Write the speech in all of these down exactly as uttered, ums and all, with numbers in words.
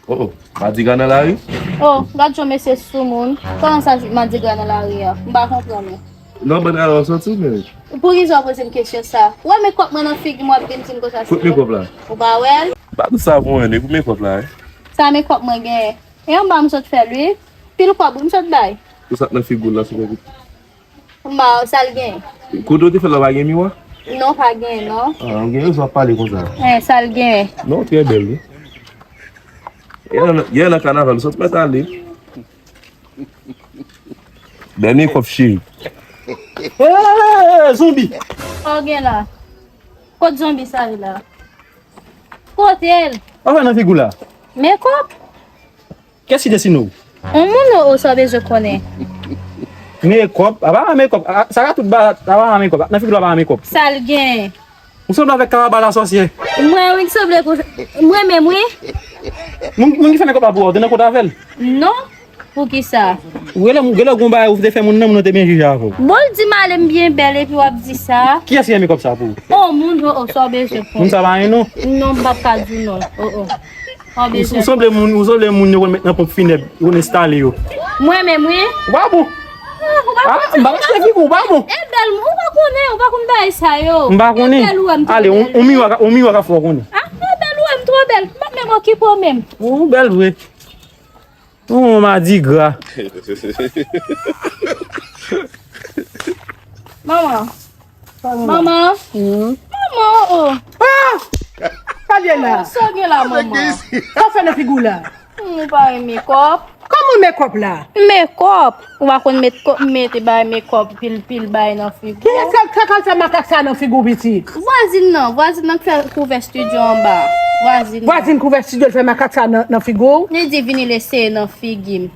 Oh, oh, madigra nan lari? Oh, gad jan mesye soumoun. Kòman sa, madigra nan lari a? M pa konprann ou. Non, bann alò soti, men. Poukisa w poze m kesyon sa? Ou wè mekòp mwen nan figi m, w ap vin di m konsa? Kote mekòp la? Ou pa wè l? Pa di sa pou mwen, kote mekòp la, eh? Sa mekòp mwen genyen. E anba m sot fè l, wi. Pil kòb, wi, m sot bay. Ou sa k nan figi w la, sou figi? M ba w, sa l gen? Kote w te fè l la, pa gen miwa? Non, pa gen, non. Ah, ou gen rezon ap pale konsa. Eh, sa l gen? Non, trè bèl, wi. Yè nan, yè nan kanaval, sot mèt ale. Dènye kòb, cheri. Eh, zonbi! Sa w gen la? Kot zonbi sa ye la? Kote l? Sa w fè nan figi w la? Mekòp. Kiyès ki desine w? On moun o, o, sa w bezwen konnen? Mekòp, apa mekòp. A, sa ka tout ba, apa mekòp. Nan figi w apa mekòp. Sa l gen? Ou sanble avèk Karaba lasòsyè. Mwen, wi, m sanble pou, mwen menm, wi. Moun, moun ki fè mekòp la pou ou, ou te nan kont avè l? Non. Poukisa? Ou genlè, genlè gon bagay ou te fè moun nan, moun nan te byen jije avè w. Bon, l di m ale m byen bèl epi w ap di sa. Kiyès ki fè mekòp sa pou ou? On moun, o, o, sa w bezwen pou. Moun sa pa gen non? Non, m p ap ka di w non. O, o. Sa w bezwen. Ou sanble moun, ou sanble moun yo konn met nan ponp finèb, yo konn enstale yo. Mwen menm, wi. Ou pa bon. Ah, ou pa konn sa. M pa konn se figi w, ou pa bon. E bèl, ou pa konnen, ou pa konn bagay sa yo. M pa konnen. E bèl ou wè m twò bèl. Ale, on, on miwa ka, on miwa ka fè w konnen. Ah, e bèl ou wè m twò bèl. M p ap menm okipe w menm. Ou bèl vre. Oh, madigra. Manman. Manman. Manman, oh. Ah! Sa l ye la? Sa w gen la, manman? Sa w fè nan figi w la? Hmm, ou pa renmen mekòp? Kòman mekòp la? Mekòp? Ou pa konn met kò-, mete bay mekòp, pil, pil bay nan figi w? Kiyès k al fè makak sa nan figi w, pitit? Vwazin nan, vwazin nan k fè kouvè estidyo anba. Vwazin nan. Vwazin kouvè estidyo, l fè makak sa nan, nan figi w? Li di vini l eseye nan figi m.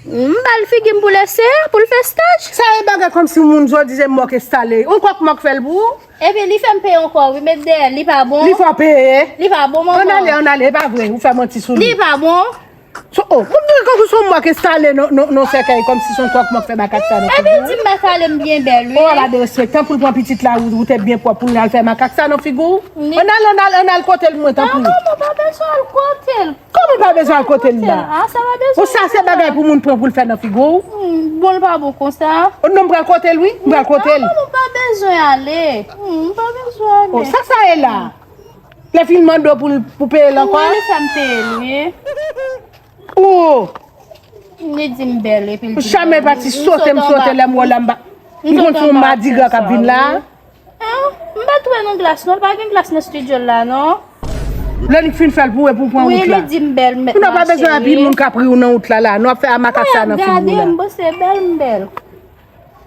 M ba l figi m pou l eseye, pou l fè staj. Sa e bagay kòmsi moun jodi se mòk enstale. On kòk mòk fè l pou ou? Epi li fè m peye ankò, wi, met dèyè l, li pa bon. Li fè w peye? Li pa bon, manman. Ann ale, ann ale, e pa vre, ou fè manti sou li. Li pa bon. So, oh, moun vre kòmsi se on mòk enstale nan, nan, nan sèkèy, kòmsi se on kòk mòk fè makak sa nan figi w. Epi l di m mèt ale m byen bèl, wi. Oh, ala derespektan pou l pran pitit la, ou, ou te byen pwòp pou l al fè makak sa nan figi w. Ann al, ann al, ann al kote l, mwen, tanpri. Non, manman, pa bezwen al kote l. Kòman pa bezwen al kote l la? Ah, sa pa bezwen. Ou sa se bagay pou moun pran pou l fè nan figi w? Hmm, bon, l pa bon konsa. Oh, non, m pral kote l, wi. M pral kote l. Non, non, non, pa bezwen ale. Hmm, pa bezwen ale. Oh, sa sa ye la? Lè fini mande w pou l, pou peye l ankò? Wi, li fè m peye l, wi. Oh! Li di m bèl, epi l di m bèl. Jamè pati sote, m sote lè m wè w la, m pa, m konn se yon madigra k ap vin la. Ah, m pa t wè nan glas non, pa gen glas nan estidyo l la non. Lè li fin fè l pou ou, epi w pran wout la. Wi, li di m bèl, m mèt mache. Ou nan pa bezwen anpil moun k ap ri w nan wout la la. Nou ap fè a makak sa nan figi w la. Gade m, bon, se bèl m bèl.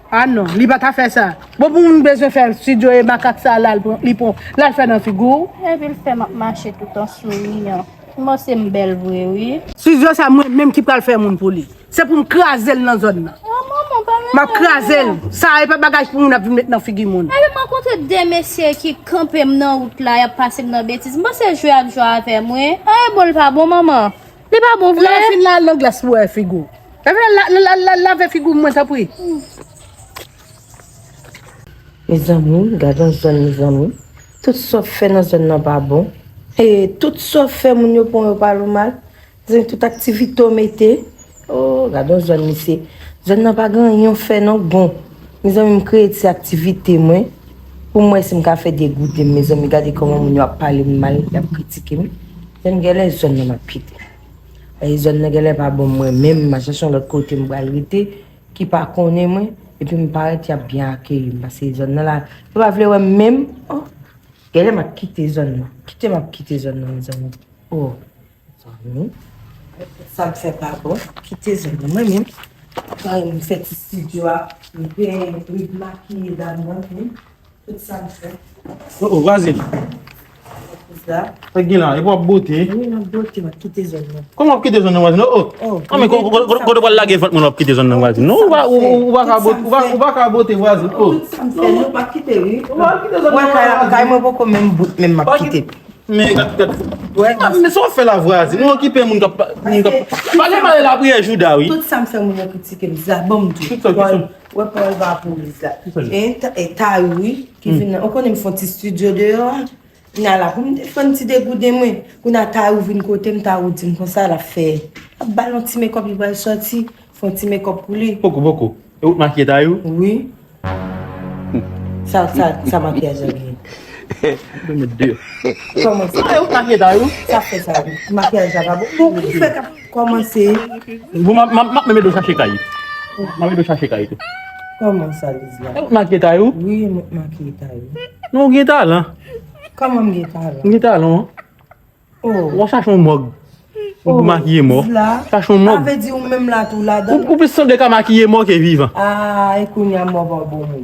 Ah non, li pa ta fè sa. Bon, pou moun bezwen fè estidyo e makak sa la, l pran, li pran, l al fè nan figi w. Epi l fè m ap mache tout an souriyan. M panse m bèl vre, wi. Estidyo sa, mwen menm ki pral fè moun pou li. Se pou m kraze l nan zòn nan. Oh, manman, pa mete m. M ap kraze l. Sa e pa bagay pou moun ap vin met nan figi moun. Epi m rankontre de mesye ki kanpe m nan wout la, y ap pase m nan betiz. M panse jwe y ap jwe avè m, wi. An, e bon, l pa bon, manman. Li pa bon vre. Lè w fin la, al nan glas pou w wè figi w. Epi la, la, la, la, lave figi w mwen, tanpri. Mezanmi, gad yon zòn, mezanmi. Tout sa w fè nan zòn nan pa bon. E tout sa w fè, moun yo pran yo pa lou mal. Mezanmi, tout aktivite w mete. Oh, gad yon zòn, mesye. Zòn nan pa gen anyen w fè non k bon. Mezanmi, m kreye ti aktivite mwen. Pou m wè si m ka fè degoute m, mezanmi. Gade kòman moun yo ap pale m mal, y ap kritike m. Mezanmi, genlè zòn nan m ap kite. E zòn nan genlè pa bon mwen menm, m a chèche yon lòt kote m pral rete, ki pa konnen mwen, epi m parèt y ap byen akeyi m, paske zòn nan la, yo pa vle wè m menm. Oh, genlè m ap kite zòn nan. Kite m ap kite zòn nan, mezanmi. Oh, zanmi. Sa m fè pa bon. Kite zòn nan, mwen menm. Mwen menm, m fè ti estidyo a, m penyen, m makiye dam nan, wi. Tout sa m fè. Oh, oh, vwazin. Sa k gen la? Epi w ap bote? Wi, m ap bote, m ap kite zòn nan. Kòman w ap kite zòn nan, vwazin? Oh, oh. Oh, ah, men kote w pral lage vant mwen, w ap kite zòn nan, vwazin? Non, ou pa, ou, ou, ou pa ka bote, ou pa, ou pa ka bote, vwazin. Oh. Tout sa m fè, nou pa kite, wi. Ou pa kite zòn nan, vwazin. Kay mwen poko menm bout, menm m ap kite. Men, gad, gad. Ah, men sa w ap fè la, vwazin? Nou okipe moun k ap, moun k ap pale mal lapriyè Jouda, wi. Tout sa m fè, moun yo kritike m. Sa, bon, m di w. Wè, Pòl va pou legliz la. E ta-, e Tayou, wi, ki vin nan, ou konnen m fè yon ti estidyo deyò a. Kounye a la, pou m defann ti degouden mwen, kounye a Tayou vin kote m, Tayou di m konsa l ap fè. Ap ba l yon ti mekòp, li pral sòti, fè yon ti mekòp pou li. Poko, poko. E ou t makiye Tayou? Wi. Sa, sa, sa makiyaj la gen? Mwen met deyò. Kòman sa? E ou t makiye Tayou? Sa fè sa, wi. Makiyaj la pa bon. Bon, ou fè k ap kòmanse. Bon, m ap, m ap, m ap menm ede w chache kay. M ap ede w chache kay tou. Kòman sa, Lizla? E ou t makiye Tayou? Wi, mwen t makiye Tayou. Non, ou gen talan. Kòman m gen talan? Ou gen talan, wi. Oh. W ap chache yon mòg. Ou pou makiye mò. Chache yon mòg. Sa vle di ou menm la tou ladan. Ou, ou plis sanble ka makiye mò ke vivan. Ah, e kounye a mò pa bon moun.